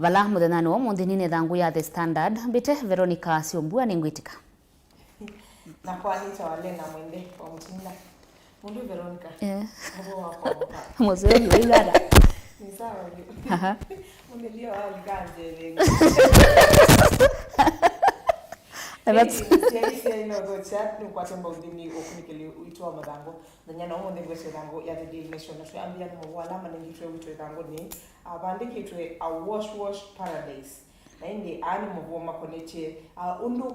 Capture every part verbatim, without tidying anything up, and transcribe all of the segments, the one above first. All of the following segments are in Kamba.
Vala mũthenyanĩ wa ũmũnthĩ nĩ ĩthangũ ya The Standard, mbĩte Veronica Syombua, nĩngwĩtĩka. Na kwa nĩtawa Lena Mwende wa Mũtinda. Mũndũ Veronica. Eh. Mũndũ wakwa mũka. Mũseo yu, yu dada. Nĩ sawa yu. Aha. Mũndũ ndio wa likanze lengo. That's Sisi ino the chat nĩ kwa temba ũthini ũkunĩkĩli witũ wa mathangũ. Mũthenya na ũmũnthĩ ngwĩsĩ ĩthangũ ya The Daily Nation. Na twambia nĩ mawala manengitwe witũ ĩthangũnĩ. Ah, vandĩkĩtwe a wash wash paradise. Na ĩndĩ aa nĩ mavũa makonetye, ah, ũndũ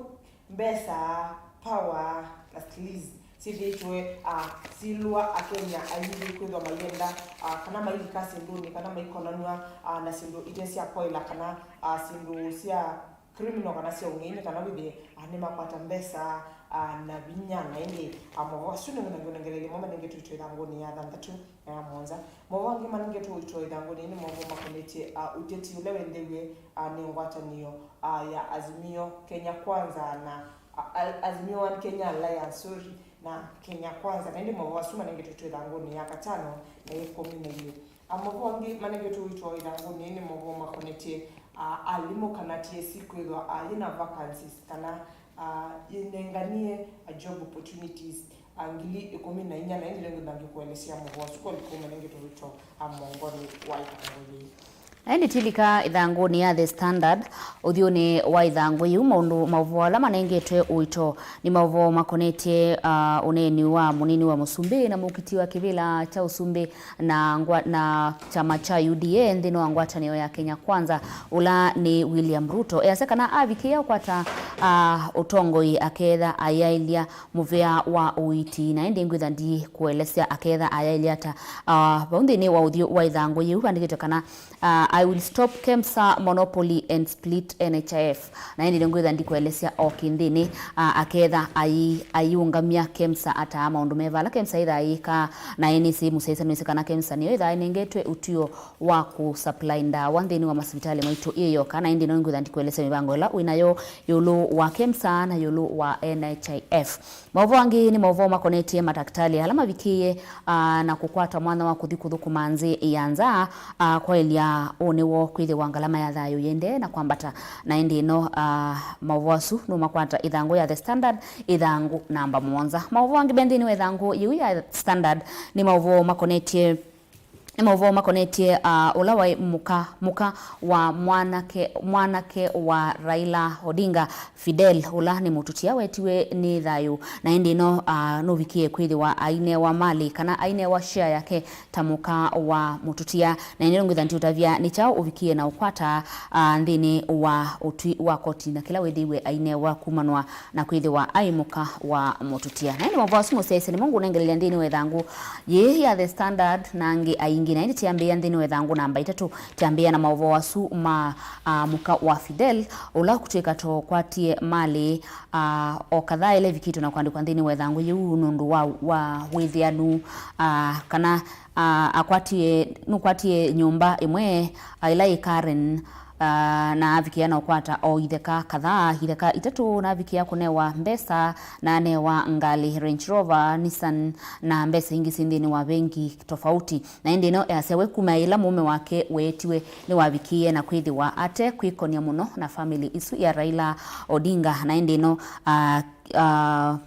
mbesa, power, na skills syĩthĩĩtwe, ah, silwa Akenya aingĩ kwĩthwa mayenda, ah, kana mailika syĩndũnĩ, kana maikonanw'a, ah, na syĩndũ ite sya kwaĩla, kana, ah, syĩndũ sya criminal, kana sya ũng'ei, nĩ kana wĩthĩe, ah, nĩmakwata mbesa, ah, na vinya. Na ĩndĩ, ah, mavũa asu nĩngũnengelele mo manengetwe ĩthangũnĩ ya thanthatũ na ya mũonza. Mavũa angĩ manengetwe ũito ĩthangũnĩ nĩ mavũa makonetye, ah, ũteti ũla wendeew'e, ah, nĩ ngwatanĩo, ah, ya Azimio Kenya Kwanza na, ah, Azimio One Kenya Alliance, sorry, na Kenya Kwanza. Na ĩndĩ mavũa asu manengetwe ĩthangũnĩ ya katano na ĩkũmi na ilĩ. Ah, mavũa angĩ manengetwe ũito ĩthangũnĩ nĩ mavũa makonetye, ah, alimũ kana T S C kwĩthwa, ah, yĩna vacancies kana, ah, yĩnenganie, ah, job opportunities, ah, ngili ĩkũmi na inya, na ĩndĩ nĩngwĩtha ngĩkũelesya mũvũa ũsu kwa likũma nĩngĩ tũwĩto, ah, mũongonĩ wa ĩthangũ yĩĩ. Na ĩndĩ twilika ĩthangũnĩ ya The Standard, ũthyũnĩ wa ĩthangũ yĩu, maũndũ, maũvoo ala manengetwe ũito nĩ maũvoo makonetye, ah, ũneeni wa mũnini wa mũsumbĩ na mũkiti wa kĩvĩla kya ũsumbĩ na ngwa-, na kyama kya U D A nthĩnĩ wa ngwatanĩo ya Kenya Kwanza, ũla nĩ William Ruto. Easya kana avikĩĩa ũkwata, ah, ũtongoi akeetha ayaĩlya mũvea wa ũiiti, na ĩndĩ ngwĩtha ndikũelesya akeetha ayaĩlya ata. Ah, vau nthĩnĩ wa ũthyũ wa ĩthangũ yĩu vandĩkĩtwe kana, ah, "I will stop KEMSA monopoly and split N H I F." Na ĩndĩ nĩngwĩtha ndikũelesya o kĩnthĩnĩ, ah, akeetha ai-, aiũngamya KEMSA ata, maũndũ me vala KEMSA ĩthaa yĩkaa, na ĩnĩsĩ mũsyaĩĩsya nĩwĩsĩ kana KEMSA nĩyo ĩthaa ĩnengetwe ũtw'ĩo wa kũ supply ndawa nthĩnĩ wa masivitalĩ maitũ ĩ yoka, na ĩndĩ no ngwĩtha ndikũelesya mĩvango ĩla wĩ nayo ĩũlũ wa KEMSA na ĩũlũ wa N H I F. Maũvoo angĩ nĩ maũvoo makonetye matakĩtalĩ ala mavikĩĩe, ah, na kũkwata mwanya wa kũthi kũthũkũma nzĩ ya nza, ah, kwaĩlya ũnĩ woo kwĩthĩwa ngalama ya thayũ yĩendee na kwambata. Na ĩndĩ ĩno, ah, maũvoo asu nũmakwata ĩthangũ ya The Standard, ĩthangũ namba mũonza. Maũvoo angĩ me nthĩnĩ wa ĩthangũ yĩu ya Standard nĩ maũvoo makonetye Nĩ maũvoo makonetye, ah, ũla waĩ mũka, mũka wa mwanake, mwanake wa Raila Odinga, Fidel, ũla nĩ mũtutia wetiwe nĩ thayũ. Na ĩndĩ ĩno, ah, nũvikie kwĩthĩwa ainewa malĩ kana ainewa share yake ta mũka wa mũtutia. Na ĩndĩ ngwĩtha ndiũtavya nĩ kyaũ ũvikie na ũkwata, ah, nthĩnĩ wa ũtwi wa koti na kĩla wĩthĩiwe ainewa kumanwa na kwĩthĩwa aĩ mũka wa mũtutia. Na ĩndĩ maũvoo asu mũsyaĩĩsya nĩmo ngũnengelelya nthĩnĩ wa ĩthangũ yĩĩ ya The Standard na angĩ aingĩ. Na ĩndĩ tĩambĩĩa nthĩnĩ wa ĩthangũ namba itatũ, tĩambĩĩa na maũvoo asu ma, ah, mũka wa Fidel, ũla kũtw'ĩka tokwatie malĩ, ah, o kadhaa ĩla ĩvikĩtwe na kũandĩkwa nthĩnĩ wa ĩthangũ yĩu nũndũ wa, wa wĩthĩanu, ah, kana, ah, akwatie, nũkwatie nyũmba ĩmwe, ah, ĩla yĩ Karen, ah, na avikĩa na ũkwata o itheka kadhaa, itheka itatũ, na avikĩa kũnewa mbesa, na anewa ngalĩ, Range Rover, Nissan, na mbesa ingĩ syĩ nthĩnĩ wa vengi tofauti. Na ĩndĩ ĩno easya we kuma ĩla mũũme wake weetiwe nĩwavikĩĩe na kwĩthĩwa ate kwĩkonia mũno na family ĩsu ya Raila Odinga. Na ĩndĩ ĩno, ah, ah,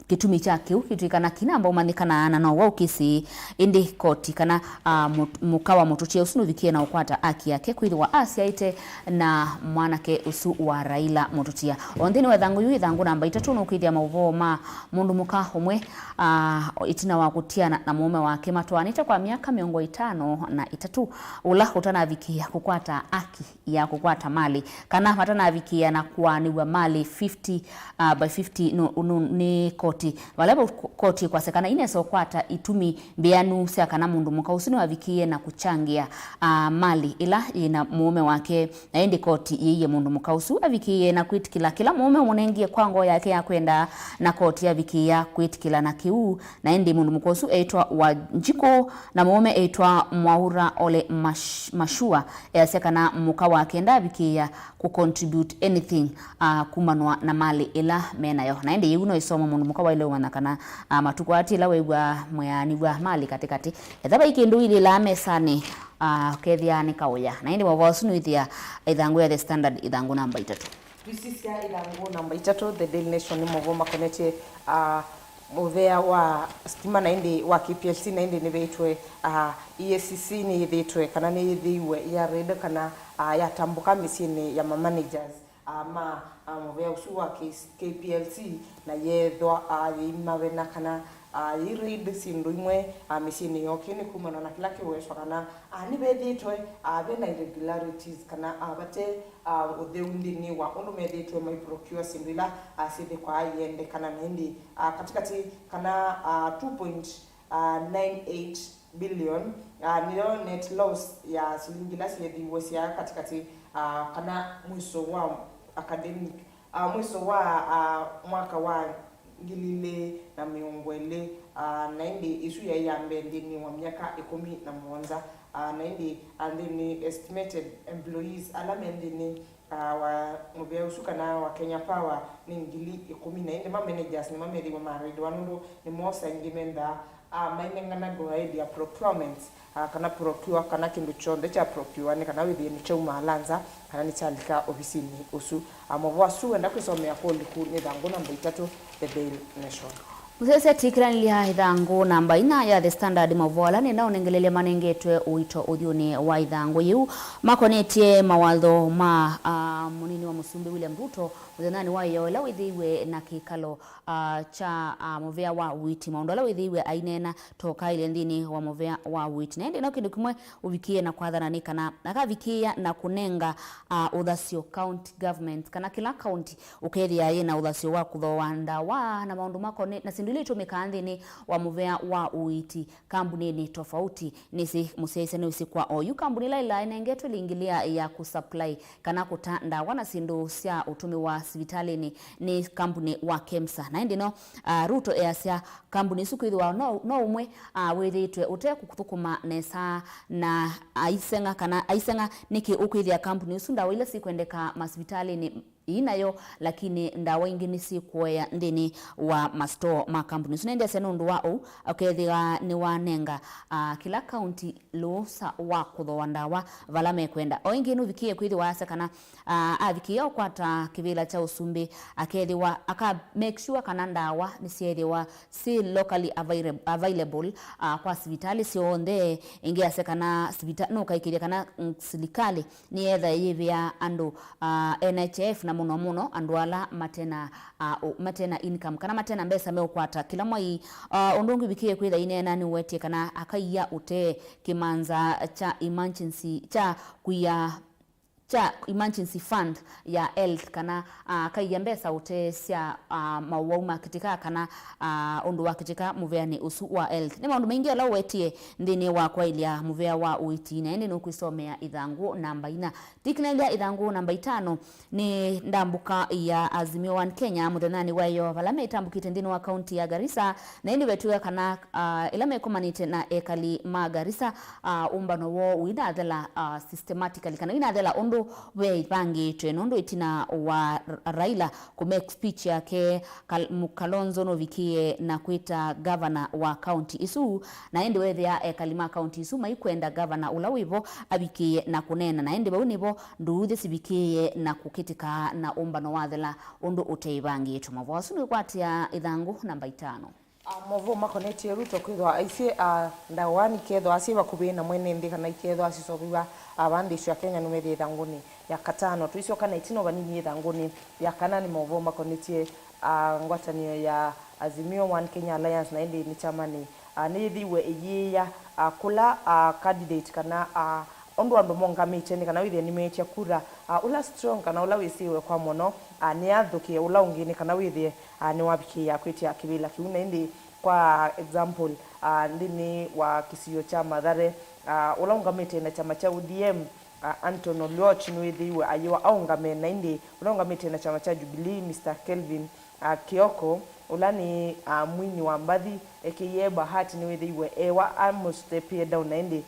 kĩtumi kya kĩu kĩtw'ĩkana kĩnamba ũmanyĩkanaa na no waũkĩsĩ, ĩndĩ koti kana, ah, mũ-, mũka wa mũtũtia ũsu nũvikĩe na ũkwata aki yake kwĩthĩwa asyaĩte na mwanake ũsu wa Raila mũtũtia. O nthĩnĩ wa ĩthangũ yĩu, ĩthangũ namba itatũ, nũkwĩthĩa maũvoo ma mũndũ mũka ũmwe, ah, ĩtina wa kũtiana na mũũme wake matwaanĩte kwa myaka mĩongo ĩtano na ĩtatũ, ũla ũtanavikĩĩa kũkwata aki ya kũkwata malĩ, kana matanavikĩĩa na kũaanĩw'a malĩ fifty, ah, by fifty nũ-, nũ-, nĩ koti. Vala vau ko-, koti ĩkwasya kana inesa ũkwata itumi mbĩanu sya kana mũndũ mũka ũsu nĩwavikĩĩe na kũkyangĩa, ah, malĩ ĩla yĩ na mũũme wake. Na ĩndĩ koti yĩie mũndũ mũka ũsu avikĩĩe na kwĩtĩkĩla kĩla mũũme ũmũnengie kwa ngoo yake ya kwenda, na koti yavikĩĩa kwĩtĩkĩla na kĩu. Na ĩndĩ mũndũ mũka ũsu eĩtwa Wanjikũ, na mũũme eĩtwa Mwaura Ole Mash-, Mashua, easya kana mũka wake ndavikĩĩa kũ contribute anything, ah, kumanwa na malĩ ĩla menayo. Na ĩndĩ yĩu no ĩsomo mũndũ mũka waĩle ũmanya kana, ah, matukũ ati ĩla wĩw'a mwĩaanĩw'a malĩ katĩkatĩ, etha vai kĩndũ ilĩlaa mesanĩ, ah, ũkethĩa nĩ kaũya. Na ĩndĩ maũvoo asu nĩwĩthĩa ithangũ ya The Standard, ithangũ namba itatũ. Tũisisya ithangũ namba itatũ, The Daily Nation, nĩ maũvoo makonetye, ah, mũvea wa sitima na ĩndĩ wa K P L C, na ĩndĩ nĩveĩtwe, ah, E A C C nĩyĩthĩĩtwe kana nĩyĩthĩiwe ya raid kana, ah, yatambũka mĩsyĩnĩ ya ma managers, ah, ma, ah, mũvea ũsu wa K-, K P L C, na yeethwa, ah, yĩimavena kana, ah, yĩi raid syĩndũ imwe, ah, mĩsyĩnĩ yoo. Kĩĩ nĩ kumana na kĩla kĩwetwa kana, ah, nĩvethĩĩtwe, ah, ve na irregularities kana, ah, vate, ah, ũtheu nthĩnĩ wa ũndũ methĩĩtwe mai procure syĩndũ ila, ah, syĩthĩkwa iendekana na ĩndĩ, ah, katikati kana, ah, two point nine eight billion, ah, nĩyo net loss ya silingi ila syeethiw'e sya katikati, ah, kana mwiso wa academic, ah, mwiso wa, ah, mwaka wa ngili ilĩ na mĩongo ĩlĩ, ah, na ĩndĩ ĩsu yaĩ ya mbee nthĩnĩ wa myaka ĩkũmi na mũonza, ah, na ĩndĩ, ah, nthĩnĩ estimated employees ala me nthĩnĩ, ah, wa mũvea ũsu kana wa Kenya Power nĩ ngili ĩkũmi, na ĩndĩ ma managers nĩmo methĩiwe ma raidwa nũndũ nĩmo saa ingĩ mendaa, ah, mainengana go ahead ya procurement, ah, kana procure kana kĩndũ kyonthe kya procure nĩ kana wĩthĩe nĩkyaumaa nza kana nĩkyalika ovisinĩ ũsu. Ah, maũvoo asu wenda kwĩsomea kwa ũliku nĩ ithangũ namba itatũ, The Daily Nation. Mũsyaĩĩsya tikĩlanĩlya ithangũ namba inya ya The Standard, maũvoo ala nĩnaũnengelelye manengetwe ũito ũthyũnĩ wa ithangũ yĩu makonetye mawatho ma, ah, mũnini wa mũsumbĩ William Ruto mũthenyanĩ wa ĩyoo ĩla wĩthĩiwe na kĩkalo, ah, kya, ah, mũvea wa ũiiti, maũndũ ala wĩthĩiwe aineena tokaĩlye nthĩnĩ wa mũvea wa ũiiti. Na ĩndĩ no kĩndũ kĩmwe ũvikĩĩe na kwathana nĩ kana akavikĩĩa na kũnenga, ah, ũthasyo county government, kana kĩla county ũkethĩa yĩ na ũthasyo wa kũthooa ndawa na maũndũ makone na syĩndũ ila itũmĩkaa nthĩnĩ wa mũvea wa ũiiti kambunĩnĩ tofauti. Nĩsĩ mũsyaĩĩsya nĩwĩsĩ kwa oyu kambuni ĩla ĩlaĩ nengetwe lingiliya ya kũsupply kana kũta ndawa na syĩndũ sya ũtũmĩwa sivitalĩnĩ nĩ kambuni wa KEMSA. Na ĩndĩ no, ah, Ruto easya kambuni isu kwĩthĩwa no, no ũmwe, ah, wĩthĩĩtwe ũte kũthũkũma nesa na aiseng'a kana aiseng'a nĩkĩ ũkwĩthĩa kambuni isu ndawa ila sikwendeka masivitalĩnĩ ii nayo, lakini ndawa ingĩ nĩsyĩkũea nthĩnĩ wa masitoo ma kambuni isu. Na ĩndĩ asya nũndũ wa ũu, ũkethĩwa nĩwanenga, ah, kĩla kaunti lũũsa wa kũthooa ndawa vala mekwenda. O ĩngĩ nũvikĩĩe kwĩthĩwa asya kana, ah, avikĩĩa ũkwata kĩvĩla kya ũsumbĩ, akethĩwa aka make sure kana ndawa nĩsyeethĩwa syĩ locally availab-, available, ah, kwa sivitalĩ syonthe. Ĩngĩ asya kana sivita-, nũkaĩkĩĩthya kana, mm, silikalĩ nĩyetha yĩvĩa andũ, ah, N H I F, na mũno mũno andũ ala matena, ah, ũ-, matena income kana matena mbesa meũkwata kĩla mwai. Ah, ũndũ ũngĩ ũvikĩĩe kwĩtha ineena nĩũwetie kana akaia ũtee kĩmanza kya emergency, kya kũia, kya emergency fund ya health, kana, ah, akaia mbesa ũtee sya, ah, mawau makĩtĩka kana, ah, ũndũ wakĩtĩka mũveanĩ ũsu wa health. Nĩ maũndũ maingĩ ala ũwetie nthĩnĩ wa kwaĩlya mũvea wa ũiiti, na ĩndĩ nũkwĩsomea ithangũ namba inya. Tikilĩlya ithangũ namba itano nĩ ndambũka ya Azimio One Kenya mũthenyanĩ wa ĩyoo vala metambũkĩte nthĩnĩ wa kaunti ya Garissa, na ĩndĩ vetw'ĩka kana, ah, ĩla mekomanĩte na ekali ma Garissa, ah, ũmbano woo ũinathela, ah, systematically kana ũinathela ũndũ veĩvangĩtwe, nũndũ ĩtina wa Raila kũ make speech yake, Kal-, Kalonzo nũvikĩĩe na kwĩta gavana wa kaunti ĩsu, na ĩndĩ weethĩa ekali ma kaunti ĩsu maikwenda gavana ũla wĩvo avikĩĩe na kũneena, na ĩndĩ vau nĩvo nduuthĩ sivikĩĩe na kũkĩtĩka na ũmbano wathela ũndũ ũteĩvangĩtwe. Mavoo asu nĩkwatĩa ithangũ namba itano. Ah, maũvoo makonetye Ruto kwĩthwa aisye, ah, ndawa nikethwa syĩ vakuvĩ na mwene nthĩ kana ikethwa siseũvĩw'a, ah, vaa nthĩ isu ya Kenya nũmethĩa ithangũnĩ ya katano. Tũisyoka na ĩtina vanini ĩthangũnĩ ya kana nĩ maũvoo makonetye, ah, ngwatanĩo ya Azimio One Kenya Alliance, na ĩndĩ nĩ kyamanĩ, ah, nĩyĩthĩiwe ĩyĩĩa, ah, kũla, ah, candidate kana, ah, ũndũ andũ maũngamĩte nĩ kana wĩthĩe nĩmeetya kura, ah, ũla strong kana ũla wĩsĩwe kwa mũno, ah, nĩathũkĩe ũla ũngĩ nĩ kana wĩthĩe, ah, nĩwavikĩĩa kwĩtya kĩvĩla kĩu. Na ĩndĩ, kwa example, ah, nthĩnĩ wa kĩsio kya Mathare, ah, ũla ũngamĩte na kyama kya O D M, ah, Anton Oluoch nĩwĩthĩiwe ayĩwa aũngame, na ĩndĩ ũla ũngamĩte na kyama kya Jubilee, Mister Kelvin, ah, Kioko, ũla nĩ, ah, mwini wa mbathi, aka Bahati, nĩwĩthĩiwe ewa amũstepie down, na ĩndĩ,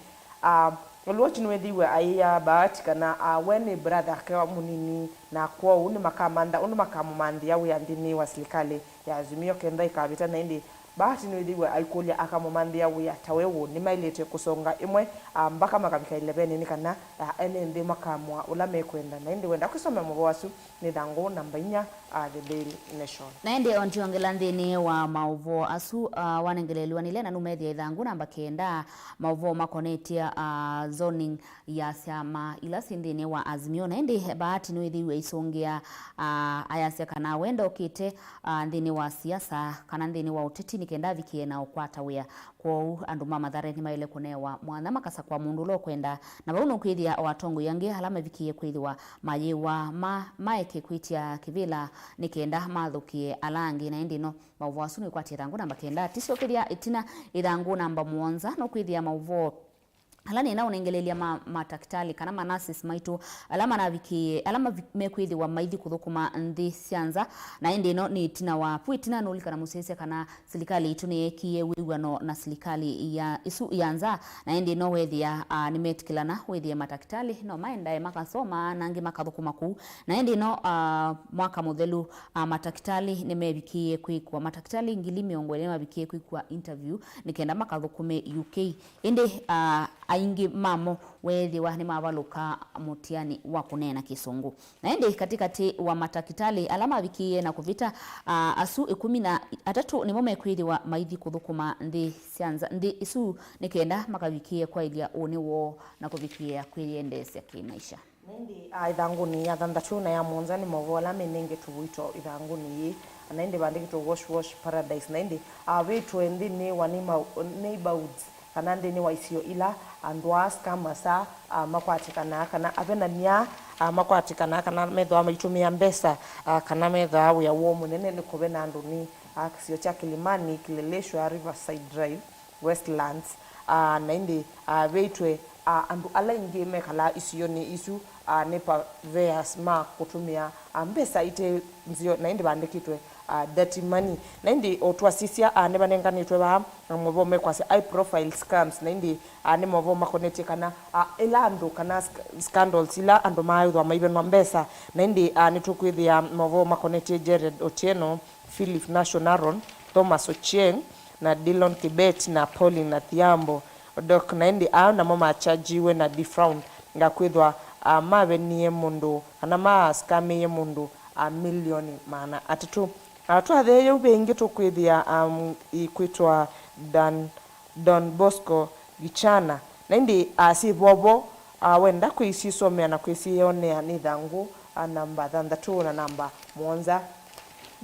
ah, Oluoch nĩwĩthĩiwe ayĩa Bahati kana, ah, we nĩ brother ake wa mũnini, na kwoou nĩmakamantha ũndũ makamũmanthĩa wĩa nthĩnĩ wa silikalĩ ya Azimio kenda ĩkavĩta, na ĩndĩ Bahati nĩwĩthĩiwe aikũlya akamũmanthĩa wĩa ta we ũũ. Nĩmaĩlĩte kũsonga ĩmwe, ah, mbaka makavika ĩlevenĩ nĩ kana, ah, ene nthĩ makamũa ũla mekwenda. Na ĩndĩ wenda kwĩsomea maũvoo asu nĩ ĩthangũ namba inya, ah, The Daily Nation. Na ĩndĩ o ndiongela nthĩnĩ wa maũvoo asu, ah, wanengeleliwa nĩ Lena numethĩa ĩthangũ namba kenda, maũvoo makonetye, ah, zoning ya syama ila syĩ nthĩnĩ wa Azimio. Na ĩndĩ Bahati nĩwĩthĩiwe aisũngĩa, ah, ayasya kana we ndokĩte, ah, nthĩnĩ wa siasa kana nthĩnĩ wa ũteti nĩ kenda avikĩe na ũkwata wĩa. Kwoou andũ ma Mathare nĩmaĩle kũnewa mwanya makasakũa mũndũ ũla ũkwenda, na vau nũkwĩthĩa o atongoi angĩ ala mavikĩie kwĩthĩwa mayĩwa ma maeke kwĩtya kĩvĩla nĩ kenda mathũkĩe ala angĩ. Na ĩndĩ no maũvoo asu nĩkwatya ĩthangũ namba kenda. Tisyokethya ĩtina, ĩthangũ namba mũonza nũkwĩthĩa maũvoo ala nĩna ũnengelelya ma matakitali kana ma nurses maitũ ala manavikĩie, ala mavi- mekwĩthĩwa maithi kũthũkũma nthĩ sya nza. Na ĩndĩ ĩno nĩ ĩtina wa pu ĩtina nũlikana mũsyaĩĩsya kana silikalĩ yitũ nĩyeekie wĩw'ano na silikalĩ ya ĩsu ya nza. Na ĩndĩ ĩno weethĩa, ah, nĩmetĩkĩlana wĩthĩe matakitali no maendae makasoma na angĩ makathũkũma kũu. Na ĩndĩ ĩno, ah, mwaka mũthelu, ah, matakitali nĩmevikĩie kwĩkwa, matakitali ngili mĩongo ĩlĩ nĩmavikĩie kwĩkwa interview nĩ kenda makathũkũme U K. Ĩndĩ, ah, aingĩ mamo weethĩwa nĩmavalũka mũtiani wa kũneena Kĩsũngũ. Na ĩndĩ katĩkatĩ wa matakitali ala mavikĩie na kũvĩta, ah, asu ĩkũmi na atatũ nĩmo mekwĩthĩwa maithi kũthũkũma nthĩ sya nza, nthĩ isu nĩ kenda makavikĩe kwaĩlya ũnĩ woo na kũvikĩĩa kwĩyendeesya kĩmaisha. Na ĩndĩ, ah, ĩthangũnĩ ya thanthatũ na ya mũonza nĩ maũvoo ala menengetwe ũito ĩthangũnĩ yĩĩ, na ĩndĩ vandĩkĩtwe Wash Wash Paradise. Na ĩndĩ, ah, vĩtwe nthĩnĩ wa neighbor- neighborhoods kana nthĩnĩ wa isio ila andũ aa scammers aa, ah, makwatĩkanaa, kana avenany'a aa, ah, makwatĩkanaa, kana methĩwa maitũmĩa mbesa, ah, kana methĩwa wĩa woo mũnene nĩ kũvena andũ nĩ, ah, kĩsio kya Kilimani, Kileleshwa, Riverside Drive, Westlands, ah, na ĩndĩ, ah, veĩtwe, ah, andũ ala aingĩ mekalaa isionĩ isu, ah, nĩ purveyors ma kũtũmĩa, ah, mbesa ite nzeo, na ĩndĩ vandĩkĩtwe, ah, dirty money. Na ĩndĩ o twasisya, ah, nĩvanenganĩtwe vaa na maũvoo mekwasya high profile scams, na ĩndĩ, ah, nĩ maũvoo makonetye kana, ah, ĩla andũ kana sc- scandals ila andũ maaĩthwa maivenwa mbesa, na ĩndĩ, ah, nĩtũkwĩthĩa maũvoo makonetye Jared Otieno, Philip Nation Aaron, Thomas Ochieng, na Dillon Kibet, na Pauline Athiambo Odok, na ĩndĩ aa namo makyajiwe na defraud ya kwĩthwa, ah, mavenie mũndũ kana maskamĩie mũndũ, ah, milioni maana atatũ. Ah, twatheea ũu vĩngĩ tũkwĩthĩa, um, ĩkwĩtwa Dan Don Bosco Gichana. Na ĩndĩ, ah, syĩ vovo, ah, wenda kwĩsyĩsomea na kwĩsyĩyonea nĩ ĩthangũ, ah, namba thanthatũ na namba mũonza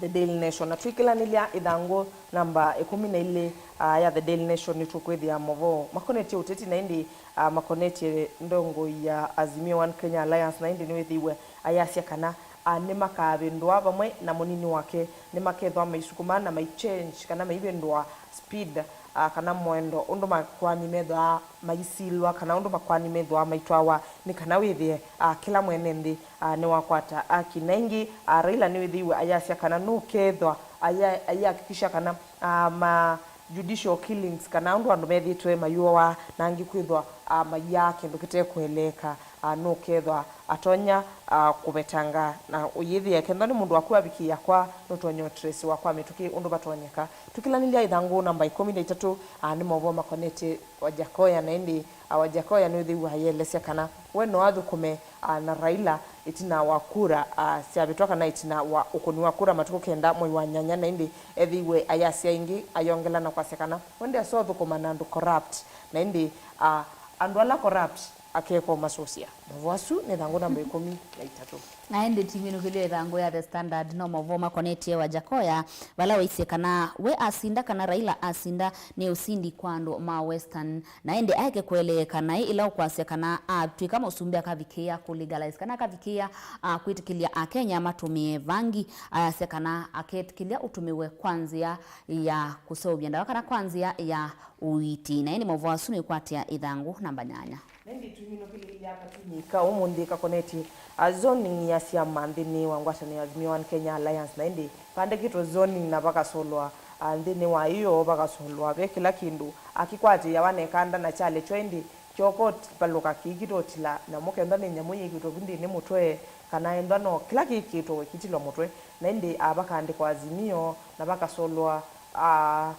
The Daily Nation. Na twĩkĩlanĩlya ĩthangũ namba ĩkũmi na ilĩ, ah, ya The Daily Nation, nĩtũkwĩthĩa maũvoo makonetye ũteti, na ĩndĩ, ah, makonetye ndongoi ya Azimio One Kenya Alliance, na ĩndĩ nĩwĩthĩiwe ayasya kana, ah, nĩmakavĩndũa vamwe na mũnini wake, nĩmakethwa maisukuma na maichange kana maivĩndũa speed, ah, kana mũendo, ũndũ makoani methĩwa maisilwa, kana ũndũ makoani methĩwa maitwawa, nĩ kana wĩthĩe, ah, kĩla mwene nthĩ, ah, nĩwakwata aki. Na ĩngĩ, ah, Raila nĩwĩthĩiwe ayasya kana nũkethwa aya- ayĩhakikisha kana, ah, ma judicial killings, kana ũndũ andũ methĩĩtwe mayũawa na angĩ kwĩthwa, ah, maiyaa kĩndũ kĩtekũeleeka, ah, nũkethwa atonya, ah, kũvetanga na ũyĩthĩa kethwa nĩ mũndũ waku avikĩĩa kwa nũtonya ũtresiwa kwa mĩtũkĩ ũndũ vatonyeka. Twĩkĩlanĩlya ĩthangũ namba ĩkũmi na itatũ, ah, nĩ maũvoo makonetye Wajakoya, na ĩndĩ, ah, Wajakoya nĩwĩthĩiwe ayĩelesya kana we no athũkũme, ah, na Raila ĩtina wa kura, ah, syavĩtwa kana ĩtina wa ũkũni wa kura matukũ kenda mwei wa nyanya, na ĩndĩ ethĩiwe ayasya ĩngĩ ayongela na kwasya kana we ndesa ũthũkũma na andũ corrupt, na ĩndĩ, ah, andũ ala corrupt akekwa ũmasũsya. Maũvoo asu nĩ ĩthangũ namba ĩkũmi na itatũ. Na ĩndĩ tũimĩnũkĩlya ĩthangũ ya The Standard, no maũvoo makonetye Wajakoya, vala waisye kana we asinda kana Raila asinda nĩ ũsindi kwa andũ ma Western. Na ĩndĩ aeke kũeleeka naĩ ĩla ũkwasya kana atw'ĩka mũsumbĩ akavikĩĩa kũ legalize kana akavikĩĩa, ah, kwĩtĩkĩlya Akenya matũmĩe vangi, ayasya kana aketĩkĩlya ũtũmĩwe kwa nzĩa ya kũseũvya ndawa kana kwa nzĩa ya ũiiti. Na ĩndĩ maũvoo asu nĩkwatĩa ĩthangũ namba nyanya. Na ĩndĩ tũimĩnũkĩlĩlya katunĩ ka ũmũnthĩ kakonetye, ah, zoning ya syama nthĩnĩ wa ngwatanĩo ya Azimio One Kenya Alliance, na ĩndĩ vandĩkĩtwe zoning na vakasolwa, ah, nthĩnĩ wa ĩyo vakasolwa ve kĩla kĩndũ, ah, kĩkwatĩĩa wanekanda na kyalekya ĩndĩ kyoko valũka kĩikĩtwe ũtila nyamũ, kethwa nĩ nyamũ yĩkĩtwe vu nthĩnĩ mũtwe, kana ethwa no kĩla kĩkĩtwe kĩtilwa mũtwe, na ĩndĩ, ah, vakaandĩkwa Azimio na vakasolwa, ah,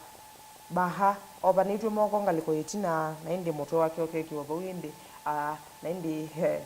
Baha, ovanĩtw'e moko ngalĩko ĩtina, na ĩndĩ mũtwe wake ũkekĩwa vau ĩndĩ, ah, na ĩndĩ, eh,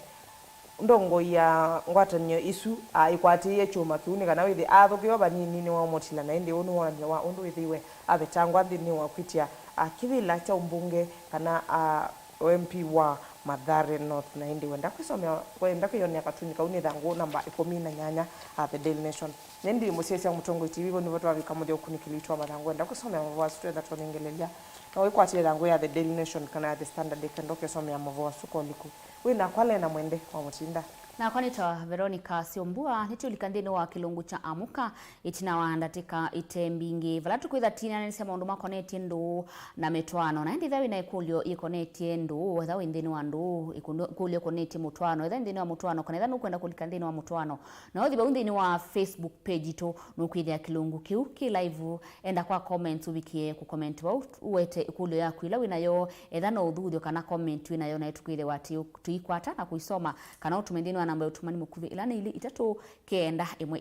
ndongoi ya ngwatanĩo ĩsu, ah, ĩkwatĩĩe kyũma kĩu nĩ kana wĩthĩ athũkĩwa vanini nĩwaũmũtila, na ĩndĩ ũũ nĩ wonany'o wa ũndũ wĩthĩiwe avetangwa nthĩnĩ wa kwĩtya, ah, kĩvĩla kya ũmbunge kana, ah, M P wa Mathare North. Na ĩndĩ wenda kwĩsomea, wenda kwĩyonea katuni kau nĩ thangũ namba ĩkũmi na nyanya, ah, The Daily Nation. Na ĩndĩ mũsyaĩĩsya Mũtongoi T V, vau nĩvo twavika mũthyũkũnĩ kĩlitũ wa mathangũ. Wenda kũsomea mavoo asu twenda tũnengelelya, no wĩkwatĩle thangũ ya The Daily Nation kana ya The Standard, ĩkenda ũkesomea mavoo asu kwa ũliku. Wĩ nakwa Lena Mwende wa Mũtinda. Nakwa nĩtawa Veronica Syombua. Nĩtũlika nthĩnĩ wa kĩlungu kya Amũka ĩtina wa ndatĩka ite mbingĩ, vala tũkwĩtha tinanĩsya maũndũ makonetye ndũũ na mĩtwaano. Na ĩndĩ ĩtha wĩna ĩkũlyo yĩkonetye ndũũ, ĩtha wĩ nthĩnĩ wa ndũũ, ĩkũlyo ĩkonetye mũtwaano, ĩtha wĩ nthĩnĩ wa mũtwaano, kana ĩtha nũkwenda kũlika nthĩnĩ wa mũtwaano, na ũthi vau nthĩnĩ wa Facebook page itũ, nũkwĩthĩa kĩlungu kĩu kĩ live. Enda kwa comments ũvikĩe kũ comment vau, ũwete ĩkũlyo yaku ĩla wĩ nayo, etha no ũthuthyo kana comment wĩ nayo, nayo tũkwĩthĩwa atĩ tũikwata na kũisoma, kana ũtũme nthĩnĩ wa namba ya ũtũmani mũkuvĩ, ĩla nĩ ilĩ itatũ kenda ĩmwe